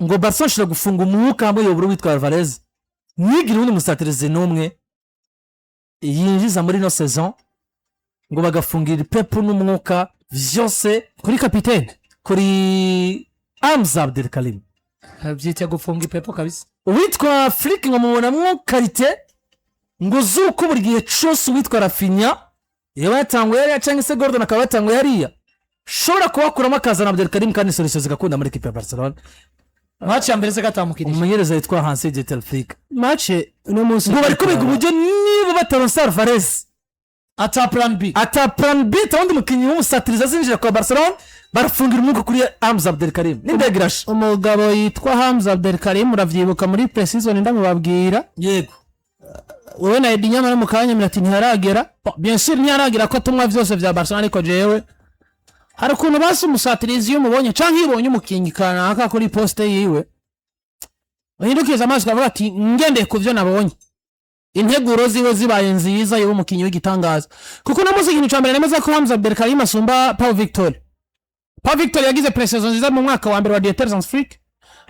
Ngo Barca ashobora gufunga umwuka hamwe yobura uwitwa Alvarez, ntigire uwundi musatirizi n'umwe yinjiza muri ino saison, ngo bagafungira ipepu n'umwuka vyose kuri kapitene, kuri Hamza Abdelkarim. Byita gufunga ipepo kabisa. Uwitwa Flick ngo mubonamwo qualité ngo z'uko buri gihe cose uwitwa Raphinha yaba yatanguye hariya cyangwa se Gordon akaba yatanguye hariya, shobora kubakuramo akazana Abdelkarim, kandi solution zigakunda muri équipe ya Barcelona. Match ya mbere se katamukirije? Umumenyereza yitwa Hansi Dieter Flick. Match uno munsi ngo bari kubiga uburyo niba bataronse Alvarez, ata plan B. Ata plan B, tawundi mukinnyi w'umusatirizi azinjira kwa Barcelona, barafungira umwuka kuri Hamza Abdelkarim n'indege irashe. Umugabo yitwa Hamza Abdelkarim, uravyibuka muri pre-season ndamubabwira? Yego. Wowe na Edi nyamara mu kanya ati ntiharagera. Bon, bien sûr ntiharagera ko tumwa vyose vya Barcelona, ariko jewe hari ukuntu basi umusatirizi iyo umubonye canke iyo ubonye umukinyi kanaka kuri poste yiwe, uhindukiza amaso ukavuga ati: "Ngendeye ku vyo nabonye, integuro ziwe zibaye nziza, yoba umukinyi w'igitangaza." Kuko uno munsi ikintu ca mbere nemeza ko Hamza Abdelkarim asumba Pau Victor. Pau Victor yagize pre-saison nziza mu mwaka wa mbere wa Dieter Hans Flick,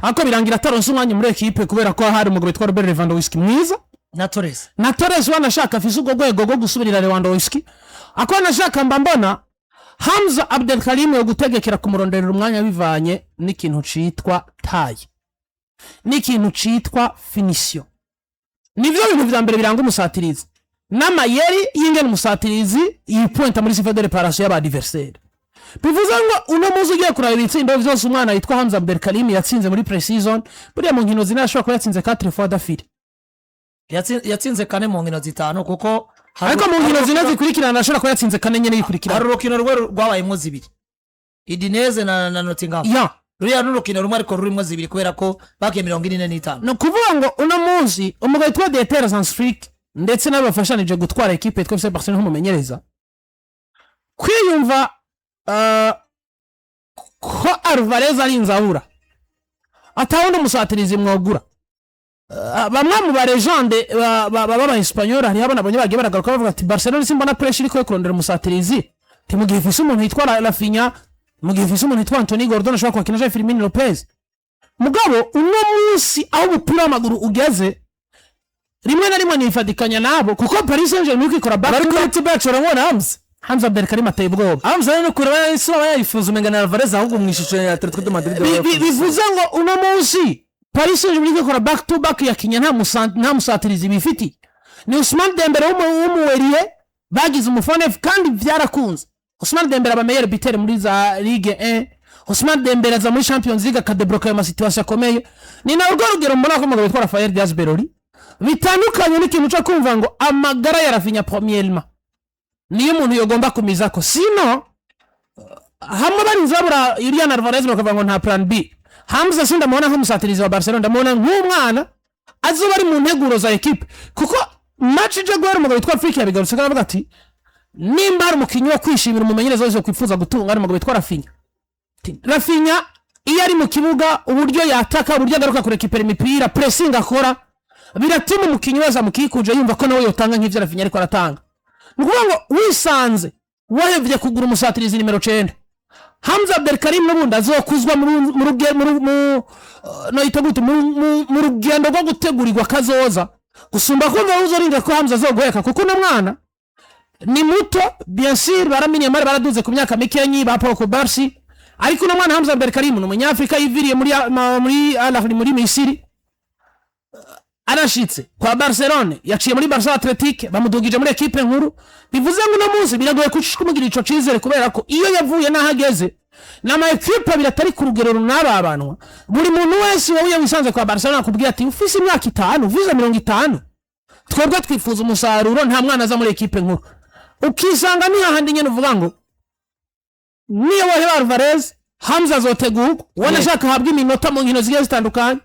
ariko birangira ataronse umwanya muri ekipe kubera ko hari umugabo witwa Robert Lewandowski mwiza. Na Torres. Na Torres wanashaka afise urwo rwego rwo gusubirira Lewandowski. Ako wanashaka mba mbona Hamza Abdelkarim yo gutegekera kumuronderera umwanya bivanye n'ikintu citwa taille, n'ikintu citwa finition. Nivyo bintu vya mbere biranga umusatirizi, n'amayeri y'ingene umusatirizi yipointa muri surface de réparation y'aba adversaire. Bivuze ngo uno munsi ugiye kuraba ibitsindo vyose umwana yitwa Hamza Abdelkarim yatsinze muri pre-season, buriya mu nkino zine ashobora kuba yatsinze 4 fois d'affilée. Yatsinze kane mu nkino zitanu, kuko Ariko mu nkino zine zikurikirana ashobora kuba yatsinze kane nyene yikurikirana. Hari urukino rwe rwabayemo zibiri, Udinese na Nottingham. Ruriya ni urukino rumwe ariko rurimo zibiri, kubera ko bakiye 45. Ni ukuvuga ngo uno munsi umugabo witwa Dieter Hans Flick ndetse n'abo bafashanije gutwara ekipe yitwa FC Barcelona nk'umumenyereza, kwiyumva ko Alvarez ari inzabura, atawundi umusatirizi mwogura. Bamwe mu ba légende b'aba Espanyol, hariho abo nabonye bagiye baragaruka bavuga ati: "Barcelona simbona pressure iriko yo kurondera umusatirizi." Ti mu gihe ifise umuntu yitwa Raphinha, mu gihe ifise umuntu yitwa Anthony Gordon ashobora kwakina, Jean Fermin Lopez. Mugabo uno munsi aho umupira w'amaguru ugeze, rimwe na rimwe nifatikanya nabo, kuko Paris Saint-Germain iriko ikora back Bari to kuri back. YouTube yacu baramubona Hamza. Hamza Abdelkarim ateye ubwoba. Hamza rero kureba isura aba yayifuza, umenga na Alvarez, ahubwo mu ishusho ya Atletico de Madrid. Bivuze ngo uno munsi Paris Saint-Germain iriko ikora back to back, yakinya nta musatirizi bifitiye, ni Ousmane Dembele w'umuweriye bagize umufonefu, kandi byarakunze. Ousmane Dembele aba meilleur buteur muri za Ligue 1, Ousmane Dembele aza muri Champions League akadebloka ayo ma situation akomeye. Ni na urwo rugero mbona ko umugabo witwa Rafael Diaz Berori bitandukanye n'ikintu cyo kumva ngo amagara ya Raphinha premièrement niyo umuntu yogomba kumizako. Sino hamwe barinze babura Julian Alvarez bakavuga ngo nta plan B, Hamza sindamubona nk'umusatirizi wa Barcelona, ndamubona nk'umwana azoba ari mu nteguro za ekipe, kuko match ije guhera umugabo witwa Flick yabigarutse aravuga ati: "Nimba hari umukinnyi wo kwishimira umumenyereza wese kwifuza gutunga, ari umugabo witwa Raphinha." Ati: "Raphinha iyo ari mu kibuga, uburyo yataka, uburyo agaruka kurekipera imipira, pressing akora, biratuma umukinnyi wese amukikuje yumva ko nawe yotanga nk'ivyo Raphinha ariko aratanga." Ni ukuvuga ngo wisanze wahevye kugura umusatirizi nimero 9, Hamza Abdelkarim n'ubundi azokuzwa mu ru- mu ruge- mu ru- mu noyita gute, mu rugendo rwo gutegurirwa kazoza, gusumba kumva uzorinda ko Hamza azoguheka, kuko uno mwana ni muto. Bien sûr baraminiye mari baraduze ku myaka mikenyi ba Pau Cubarsi, ariko uno mwana Hamza Abdelkarim ni umunyafrika yiviriye muri Al Ahly muri Misiri, arashitse kwa Barcelone, yaciye muri Barca Athletic, bamudugije muri ekipe nkuru. Bivuze ngo uno munsi biragoye kumugira ico cizere, kubera ko iyo yavuye n'aho ageze n'ama ekipe abiri atari ku rugero runababanwa. Buri muntu wese wowe iyo wisanze kwa Barcelona akubwira ati: "Ufise imyaka 50, ufise 50, twebwe twifuza umusaruro, nta mwana aza muri ekipe nkuru." Ukisanga ni hahandi nyene uvuga ngo niyo waheba Alvarez, Hamza azotegurwa, ubona ashaka ahabwa iminota mu nkino zigiye zitandukanye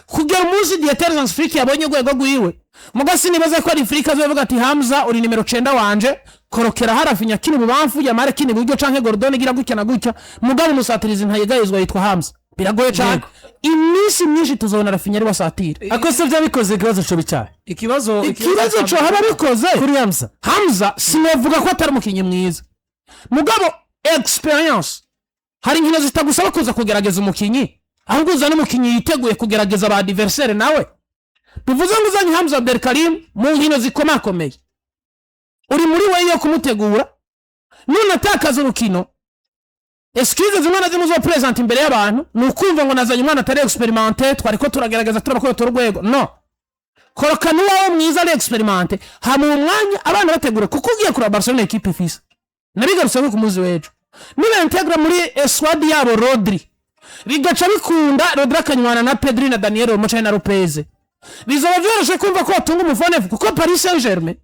kugera umunsi Dieter Hans Flick yabonye urwego rwiwe. Muga sinibaza ko ari Flick azovuga ati: "Hamza uri nimero 9 wanje, korokera Raphinha kini bubamfu, Yamal kini buryo, canke Gordon igira gutya na gutya." Mugabo umusatirizi ntayegayezwa yitwa Hamza, biragoye cane. Iminsi myinshi tuzobona Raphinha ari wasatira. Ako se byabikoze, ikibazo cyo bicaye? Ikibazo Ikibazo co haba bikoze kuri Hamza. Hamza sinovuga ko atari umukinnyi mwiza, mugabo experience Hari inkino zitagusaba kuza kugerageza umukinyi, ahubwo uzana umukinyi yiteguye kugerageza ba adversaire nawe. Bivuze ngo uzanye Hamza Abdelkarim mu nkino zikomakomeye, uri muri we yo kumutegura. None atakaza urukino, excuse zimwe na zimwe uzopresenta imbere y'abantu ni ukumva ngo nazanye umwana atari expérimenté, twari ko turagerageza turaba ko urwego no koroka n'uwawe mwiza ari expérimenté, hama uwo mwanya abana bategura. Kuko ugiye kureba Barcelona, équipe ifise, nabigarutse nko ku munsi w'ejo, niba integra muri squad yabo Rodri, bigaca bikunda, Rodri akanywana na Pedri na Daniel Olmo canke na Lopez, bizaba vyoroshe kumva ko batunga umu faux neuf. Kuko Paris Saint Germain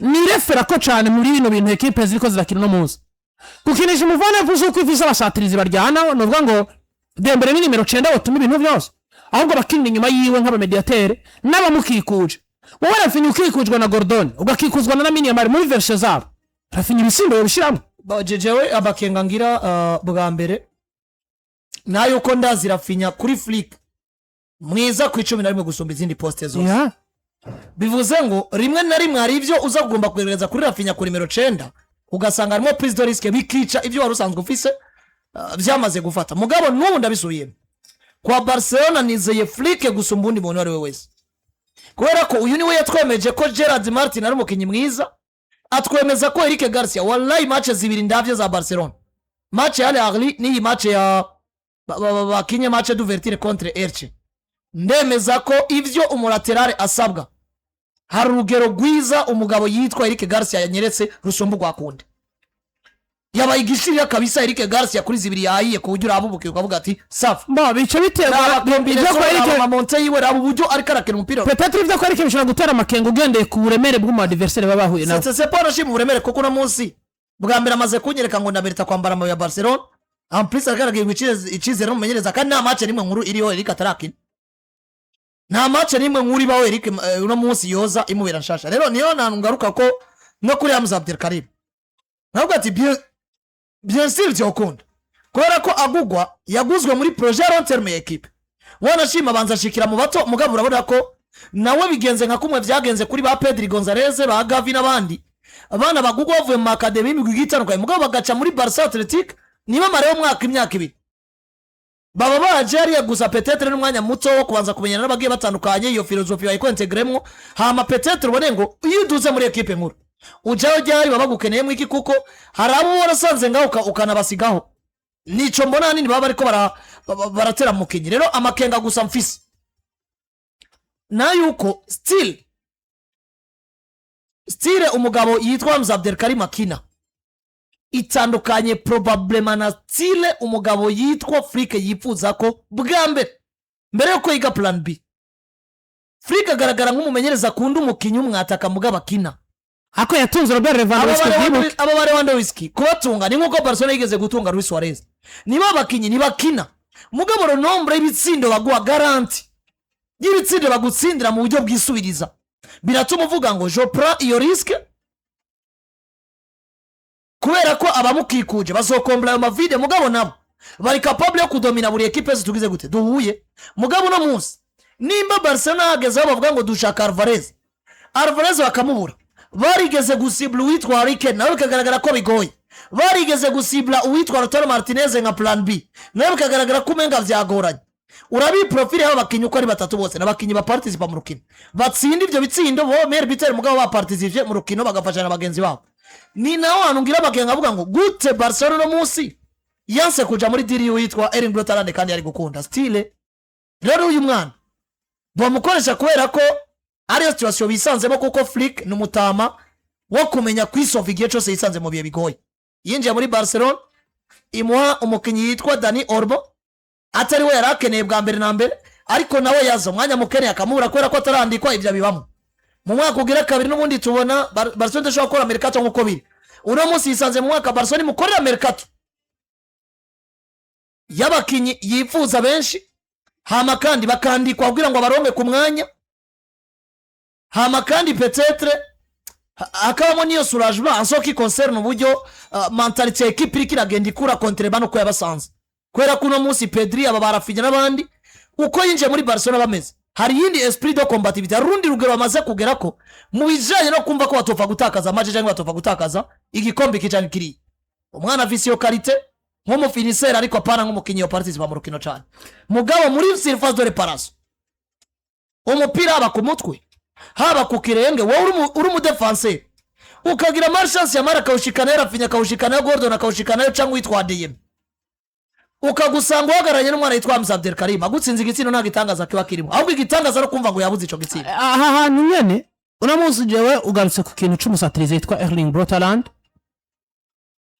nirefera ko cane muri bino bintu équipe ziriko zirakina uno munsi, gukinisha umu faux neuf uzi uko ifise abasatirizi baryana. Nuvuga ngo Dembele ni nimero 9 wotuma ibintu vyose, ahubwo bakinira inyuma yiwe nk'aba médiateur n'abamukikuje. Wowe Raphinha ukikujwe na Gordon, ugakikuzwa na Lamine Yamal muri version zabo, Raphinha ibisimbo yobishiramwo. Jewe abakenga ngira bwa mbere nayo uko ndazi Raphinha kuri Flick mwiza ku 11 gusumba izindi poste zose. Bivuze ngo rimwe na rimwe hari ibyo uza kugomba kugerageza kuri Raphinha ku nimero 9, ugasanga harimo prise de risque, bikica ibyo wari usanzwe ufise byamaze gufata. Mugabo n'ubu ndabisubiyemo, kwa Barcelona nizeye Flick gusumba undi muntu uwo ari we wese, kubera ko uyu niwe yatwemeje ko Gerard Martin ari umukinnyi mwiza, atwemeza ko Eric Garcia, wallahi, match zibiri ndavye za Barcelona, match ya Al Ahly n'iyi match ya bakinye match d'ouverture contre Elche, ndemeza ko ivyo umu latéral asabwa, hari urugero rwiza umugabo yitwa Eric Garcia yanyeretse rusumba urwa Kounde. Yabaye igishirira kabisa Eric Garcia kuri zibiri yahiye, ku buryo urabubukiye ukavuga ati safi. Bo bica biterwa ibyo kwa Eric ama montées yiwe, raba uburyo ariko arakina umupira. Peut-être ibyo kwa Eric bishobora gutera amakenga ugendeye ku buremere bw'umu adversaire baba bahuye nawe. C'est pas nashima uburemere, kuko uno munsi bwa mbere amaze kunyereka ngo ndamerita kwambara amabuye ya Barcelona. En plus aragaragaye icizere n'umumenyereza, kandi nta match n'imwe nkuru iriho Eric atarakina, nta match n'imwe nkuru ibaho Eric uno munsi yoza imubera nshasha. Rero niyo nantu ngaruka ko no kuri Hamza Abdelkarim nkavuga ati bien sûr vyokunda, kubera ko agugwa yaguzwe muri projet ya long terme ya équipe. Wanashima abanza ashikira mu bato, mugabo urabona ko nawe bigenze nka kumwe vyagenze kuri ba Pedri Gonzalez, ba Gavi n'abandi abana bagugwa bavuye mu académie y'imigwi igiye itandukanye, mugabo bagaca muri Barca Athletic, niba mareyo umwaka, imyaka 2, baba baje hariya gusa peut-être n'umwanya muto wo kubanza kumenyana n'abagiye batandukanye, iyo philosophie bayikwentegremwo, hama peut-être ubone ngo iyo uduze muri équipe nkuru ujayo ryari, baba bagukeneyemo iki? Kuko hari abo warasanze ngaho ukanabasigaho. Nico mbona hanini baba bariko baratera mukinyi. Rero amakenga gusa mfise na yuko style umugabo yitwa Hamza Abdelkarim akina itandukanye probablement na style umugabo yitwa Flick yifuza ko bwa mbere, mbere yuko yiga plan B. Flick agaragara nk'umumenyereza akunda umukinyi umwataka mugabo akina. Ako yatunze Robert Lewandowski, byibuke. Aba ba Lewandowski kubatunga ni nk'uko Barcelona yigeze gutunga Luis Suarez. Nibo abakinyi ntibakina, mugabo le nombre y'ibitsindo baguha, garantie y'ibitsindo bagutsindira mu buryo bwisubiriza, biratuma uvuga ngo je prends iyo risque, kubera ko abamukikuje bazokombora ayo ma vide, mugabo nabo bari capable yo kudomina buri équipe zose tugize gute duhuye. Mugabo uno munsi nimba Barcelona hageze aho bavuga ngo dushaka Alvarez, Alvarez bakamubura, barigeze gusibura uwitwa Harry Kane, nawe bikagaragara ko bigoye, barigeze gusibura uwitwa Lautaro Martinez nka plan B, nawe bikagaragara ko umenga vyagoranye. Urabi profile y'aba bakinnyi uko ari batatu bose n'abakinnyi baparticipa mu rukino, batsinda ivyo bitsindo, bo meilleur buteur, mugabo baparticipye mu rukino bagafasha na bagenzi babo. Ni naho hantu ngira amakenga avuga ngo gute Barcelona uno munsi yanse kuja muri deal y'uwitwa Erling Braut Haaland kandi yari gukunda style. Rero uyu mwana bamukoresha kubera ko ariyo situation bisanzemo, kuko Flick ni umutama wo kumenya kwisova igihe cyose yisanze mu bihe bigoye. Yinjiye muri Barcelona imuha umukinnyi yitwa Dani Olmo, atari we yari akeneye bwa mbere na mbere, ariko nawe yaza umwanya mukeneye akamubura kubera ko atarandikwa. Ibyo abibamo mu mwaka ugira kabiri n'ubundi tubona Barcelona idashobora gukora mercato nk'uko biri uno munsi. Yisanze mu mwaka Barcelona imukorera mercato y'abakinnyi yifuza benshi, hama kandi bakandikwa kugira ngo abaronke ku mwanya, hama kandi peut-être hakabamo n'iyo soulagement en ce qui concerne uburyo mentalité ya équipe iriko iragenda ikura contrairement uko yabasanze, kubera ko uno munsi Pedri, aba ba Raphinha n'abandi, uko yinjiye muri Barcelona bameze, hari iyindi esprit de combativité, hari urundi rugero bamaze kugera ko mu bijanye no kumva ko batopfa gutakaza match cyangwa batopfa gutakaza igikombe iki canke kiriya. Umwana afise iyo qualité. Nk'umufinisseur, ariko apana nk'umukinnyi wa participa mu rukino cyane. Mugabo muri surface de réparation, umupira haba ku mutwe, haba ku kirenge, wowe uri umudefanseri ukagira malchance, Yamal akawushikanayo, Raphinha akawushikanayo, Gordon akawushikanayo, cyangwa uwitwa Adeyemi, ukagusanga uhagararanye n'umwana witwa Hamza Abdelkarim agutsinze igitsindo, nta gitangaza kiba kirimo. Ahubwo igitangaza ari ukumva ngo yabuze ico gitsindo. Aha hantu nyene uno munsi jewe ugarutse ku kintu c'umusatirizi yitwa Erling Braut Haaland.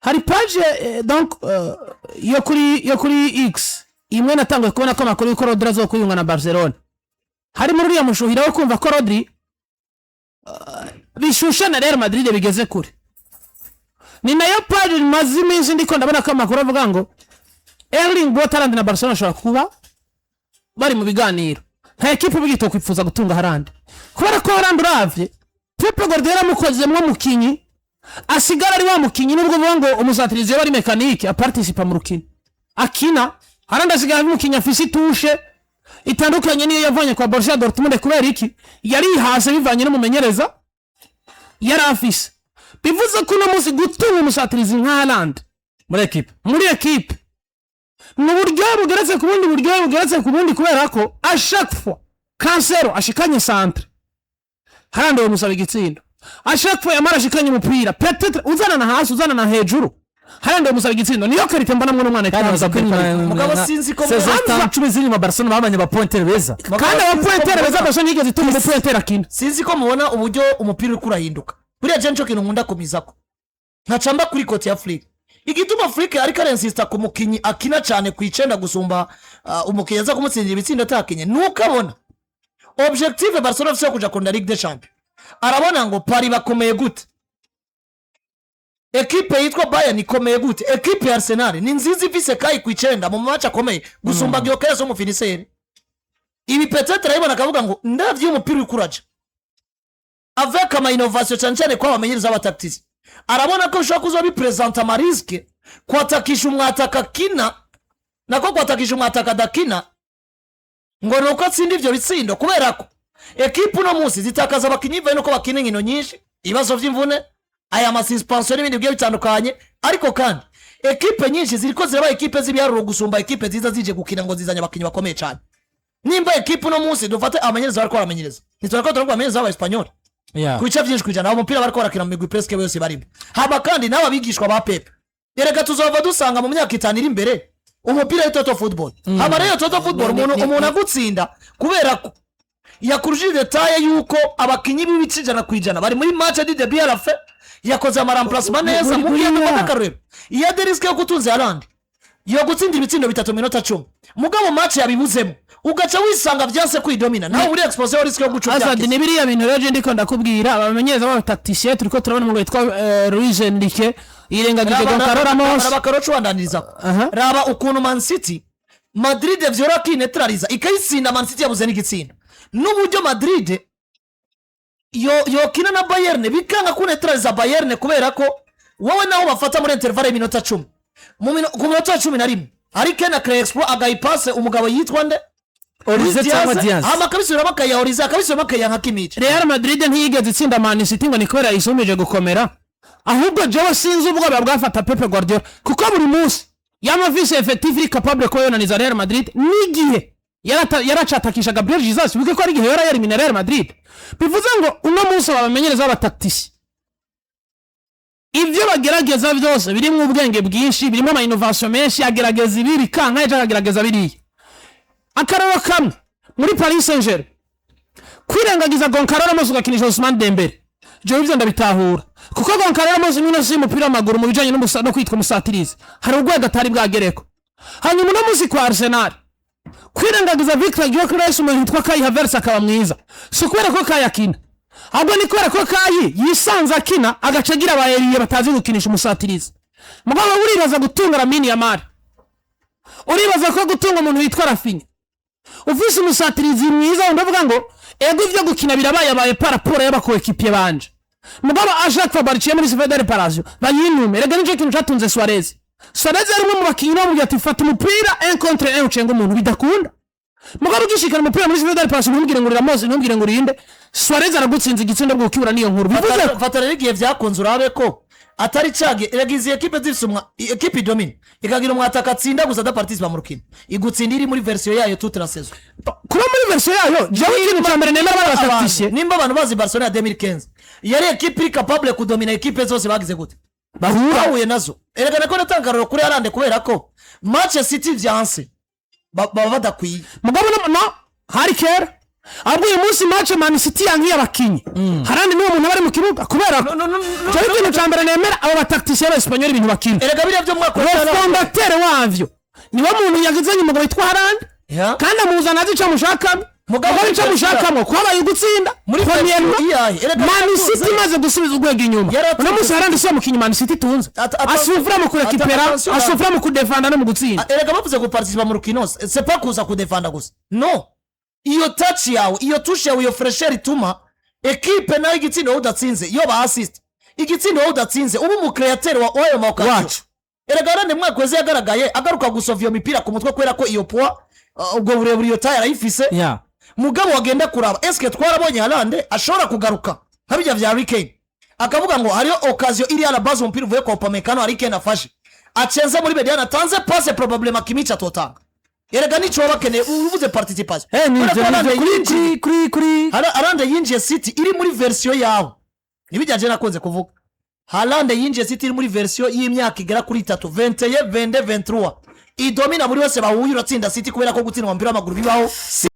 Hari page donc yo kuri X imwe natanguye kubona ko amakuru y'uko Rodri azokwiyunga na Barcelona, harimo uriya mushuhira wo kumva ko Rodri bishushe na Real Madrid bigeze kure. Ni nayo page maze iminsi ndiko ndabona ko amakuru avuga ngo Erling Braut Haaland na Barcelona ashobora kuba bari mu biganiro. Nta ekipe uba igitokwifuza gutunga Haaland, kubera ko Haaland uravye Pep Guardiola yaramukozemwo mukinyi asigara ari wa mukinyi. Nubwo uvuga ngo umusatirizi yaba ari mécanique, aparticipa mu rukino, akina, Haaland asigara ari umukinyi afise i touche itandukanye niyo yavanye kwa Borussia Dortmund. Kubera iki? Yarihase bivanye n'umumenyereza yari afise. Bivuze ko uno munsi gutunga umusatirizi nka Haaland muri ekipe, muri ekipe, ni uburyohe bugeretse ku bundi buryohe bugeretse ku bundi, kubera ko à chaque fois Cancelo ashikanye centre, Haaland bamusaba igitsindo. À chaque fois Yamal ashikanye umupira, peut-être uzanana hasi, uzanana hejuru, Haaland bamusaba igitsindo. Niyo qualité mbona mw'uno mwana. Kandi baza Mugabo sinzi ko saison zitanu 10 ziri inyuma, Barcelona babanye abapointeur beza. Kandi abapointeur beza, Barcelona yigeze ituma umupointeur akina. Sinzi ko mubona uburyo umupira uri kurahinduka. Buriya je nico kintu nkunda kumizako, nkacamba kuri côté ya Flick. Igituma Flick ariko arensista ku mukinyi akina cyane ku 9 gusumba umukinyi aza kumutsindira ibitsindo atakinye, nuko abona objectif Barcelona afise yo kuja kurunda Ligue des Champions. Arabona ngo Paris bakomeye gute, ekipe yitwa Bayern ikomeye gute, ekipe ya Arsenal ni nziza ifise Kai ku 9 mu match akomeye gusumba Gyökeres w'umufinisseur. Ibi peut-être arabibona akavuga ngo ndavye iyo umupira uriko uraja avec ama innovation, cyane cyane ko abamenyereza abatacticiens, arabona ko bishobora kuza bipresenta amarisques kwatakisha umwataka kina nako kwatakisha umwataka adakina ngo ni uko atsinda ivyo bitsindo, kubera ko ekipe uno munsi zitakaza abakinyi bivaye nuko bakina inkino nyinshi, ibibazo vy'imvune, aya masuspension n'ibindi bigiye bitandukanye. Ariko kandi ekipe nyinshi ziriko ziraba ekipe z'ibiharuro gusumba ekipe ziza zije gukina ngo zizanye abakinyi bakomeye cyane. Nimba ekipe uno munsi, dufate abamenyereza bariko baramenyereza, ntitwariko turavuga abamenyereza b'Abaespanyol, ku bice byinshi ku ijana abo umupira bariko barakina mu migwi presque yose barimo. Haba kandi n'aba bigishwa ba Pep. Erega tuzova dusanga mu myaka 5 iri imbere umupira ari total football. Haba rero total football, umuntu agutsinda kubera ko yakuruje détail yuko abakinyi b'ibice 100% bari muri match du début à la fin, yakoze amaremplacement neza. Mu gihe dufata akarorero, iyo des risques yo gutunza Haaland yo gutsinda ibitsindo 3 mu minota 10, mugabo match yabibuzemo, ugaca wisanga vyanse kwidomina, nawe uri exposé au risque yo guca Azadi, ubyakira. Ni biriya bintu rero je ndiko ndakubwira, abamenyereza b'abatacticiens turiko turabona umugabo witwa Luis Enrique yirengagije Goncalo Ramos. Raba karoco wandaniriza. Aha. Raba ukuntu Man City, Madrid vyora kinetraliza ikayitsinda. Man City yabuze n'igitsindo, n'uburyo Madrid yo yokina na Bayern bikanga kunetraliza Bayern, kubera ko wowe naho bafata muri intervalle y'iminota 10, ku minota 11 Harry Kane akora exploit, agayipase umugabo yitwa nde? Olise cyangwa Diaz. Hama akabisubiramo akayiha Olise, akabisubiramo akayiha nka Kimmich. Real Madrid ntiyigeze itsinda Man City ngo ni kubera yisumije gukomera, ahubwo jewe sinzi ubwoba bwafata Pep Guardiola, kuko buri munsi yama afise effectif iri capable kuba yonaniza Real Madrid. N'igihe yaracatakisha Gabriel Jesus, bivuge ko ari igihe yari yarimina Real Madrid. Bivuze ngo uno munsi babamenyereza b'abatacticiens, ibyo bagerageza byose birimo ubwenge bwinshi, birimo ama innovation menshi. Agerageza ibi bikanka, ejo akagerageza biriya. Akararo kamwe muri Paris Saint Germain, kwirengagiza Goncalo Ramos ugakinisha Ousmane Dembele, jewe ivyo ndabitahura, kuko Goncalo Ramos mwino si umupira w'amaguru mu bijanye no kwitwa umusatirizi hari urwego atari bwagereko. Hanyuma uno munsi kwa Arsenal, kwirengagiza Victor Gyökeres, umuntu witwa Kai Havertz akaba mwiza, si ukubera ko Kai akina, ahubwo ni kubera ko Kai yisanze akina agaca agira abayeriye batazi gukinisha umusatirizi. Mugabo uribaza gutunga Lamine Yamal, uribaza ko gutunga umuntu witwa Raphinha ufise umusatirizi mwiza, ndavuga ngo ego ivyo gukina birabayabaye par rapport y'abacoéquipiers banje, mugabo ashaka fois bariciye muri surface de réparation bayinume. Rega nico kintu catunze Suarez. Suarez yari umwe mu bakinyi bamubwira ati fata umupira 1 contre 1 ucenga umuntu, bidakunda. Mugabo ugishikana umupira muri surface de réparation, ntumbwire ngo uri Ramos, ntumbwire ngo urinde, Suarez aragutsinze igitsindo bwo kibura. Niyo nkuru bivuze ko Fata rero igihe byakunze, urabe ko Atari cage. Erega izi ekipe zifise ekipe idomine ikagira umwataka atsinda gusa adaparticipa mu rukino, igutsinda iri muri version yayo toute la saison. Kuba muri version yayo, jewe ikintu cya mbere nemera, bari abatacticiens. Nimba abantu bazi Barcelona ya 2015, yari ekipe iri capable kudomina ekipe zose bagize gute? Bahura. Bahuye nazo. Erega nako natanga akarorero kuri Haaland, kubera ko match City vyanse baba badakwiye. Mugabo no hari kera, ahubwo uyu munsi match Man City yankiye abakinyi, Haaland niwo muntu aba ari mu kibuga, kubera ko No, no, no, no, jewe ikintu cya mbere nemera, abo batacticiens b'Espanyol, ibintu bakina, Erega biriya byo mu mwaka le fondateur wavyo niwe muntu yagizanye umugabo witwa Haaland, kandi amuzana azi icyo amushakamo. Mugabo Mugabo icyo amushakamo kwabaye ugutsinda. Muri Premièrement, version iyahe? Erega Man yaratunze. City imaze gusubiza urwego inyuma. Yaratunze. Uno munsi Haaland si wo mukinyi Man City itunze. Asufura mu kurekipera, attention, asufura mu kudefanda no mu gutsinda. Erega bavuze guparticipa mu rukino, c'est pas kuza kudefanda gusa. No, iyo touch yawe, iyo touche yawe, iyo fraîcheur ituma ekipe nayo igitsindo wowe udatsinze, iyo ba assist igitsindo wowe udatsinze, uba umucréateur w'ayo ma occasions. Wacu. Erega Haaland mwaka weze yagaragaye agaruka gusova iyo mipira ku mutwe, kubera ko iyo poids, ubwo burebure, iyo taille arayifise. Mugabo wagenda kuraba, eske twarabonye Haaland ashobora kugaruka nka bijya vya Harry Kane, akavuga ngo hariyo occasion iri à la base, umupira uvuye kwa Upamecano, Harry Kane afashe acenze muri médiane, atanze passe probablement Kimmich atotanga. Erega nico baba bakeneye uvuze participation. Ni Kubera ko ibyo, ni Haaland ibyo kuri kuri Haaland yinjiye City iri muri version yawe, nibijya je nakunze kuvuga. Haaland yinjiye City iri muri version y'imyaka igera kuri itatu, 21, 22, 23, idomina buri wese bahuye. Uratsinda City kubera ko gutsindwa umupira w'amaguru bibaho.